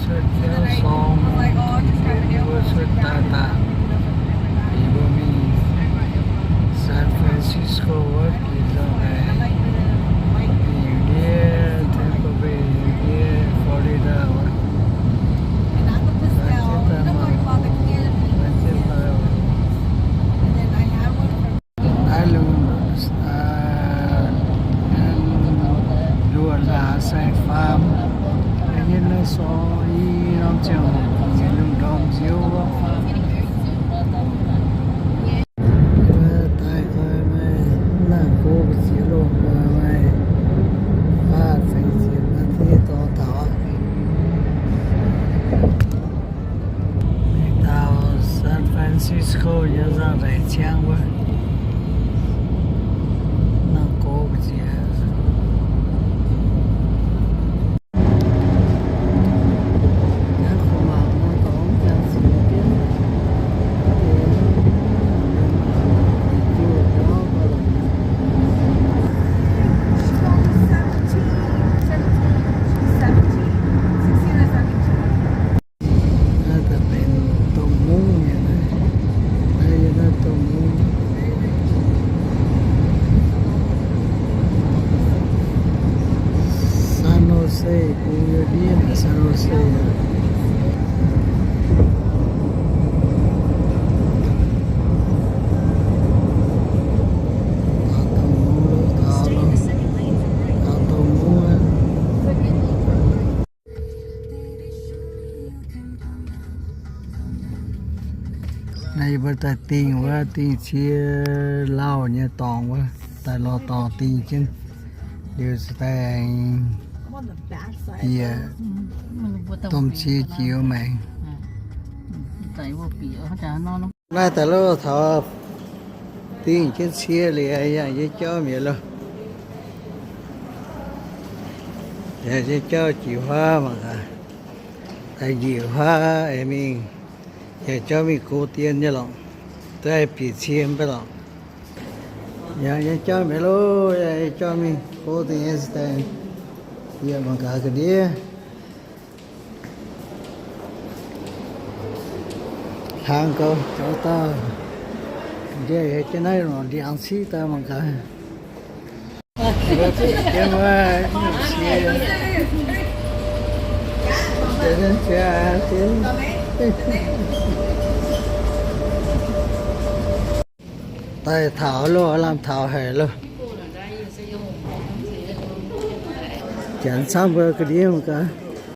Cuotv jienv song, mbuo cuotv daaih daaih, yie mbuo mingh San Francisco wuov, yie nzauh haic, mingh ndiev Tampa Bay, ndiev Florida wuov. Naaiv lungh, luoqc laaix sai faam, yie naaiv song i norm ziangh hoc lungh ndorm nziouv wuov. Daaih koi maaih naaiv go ziex loh maaih faah feix ziepc naaiv dorngx taux aqv. Mingh taux San Francisco nyei nzangv-ndaix ciang wuov, naaiv go ziex. Naaiv daaih benx domh mungv nyei naaiv. Naaiv yie naaiv domh mungv. San Jose, bung yie ndiev naaic San Jose. Taux domh mungv, taux domh mungv aqv. Naaiv yie mbuo daaih dingh wuov, dingh cie lauh nyei dorngx wuov, daaih lorz dorngx dingh jienv liuz daaih bieqc domh cie jiex maengx. Naaiv daaih loh taux dingh jienv cie liuz yangh jienv jauv mi'aqv loh. Yangh jienv jauv jiex huaav mangc gaax, daaih njiec huaav aengx mingh, yangh jauv mingh go dien nyei lorqc, daaih bieqc cie mv bei lorqc. Yangh jienv jauv mi'aqv loh, yangh jienv jauv mingh go dien nyei se daaih, yie mangc gaax ga'ndiev. Hlang gau, zoux dauh ndie heuc jienv naaiv longc ndiangx ciqv daaih mangc gaax. Daaih taux loh, lamh taux haic loh. Janx camv mbuo ga'ndiev mangc gaax.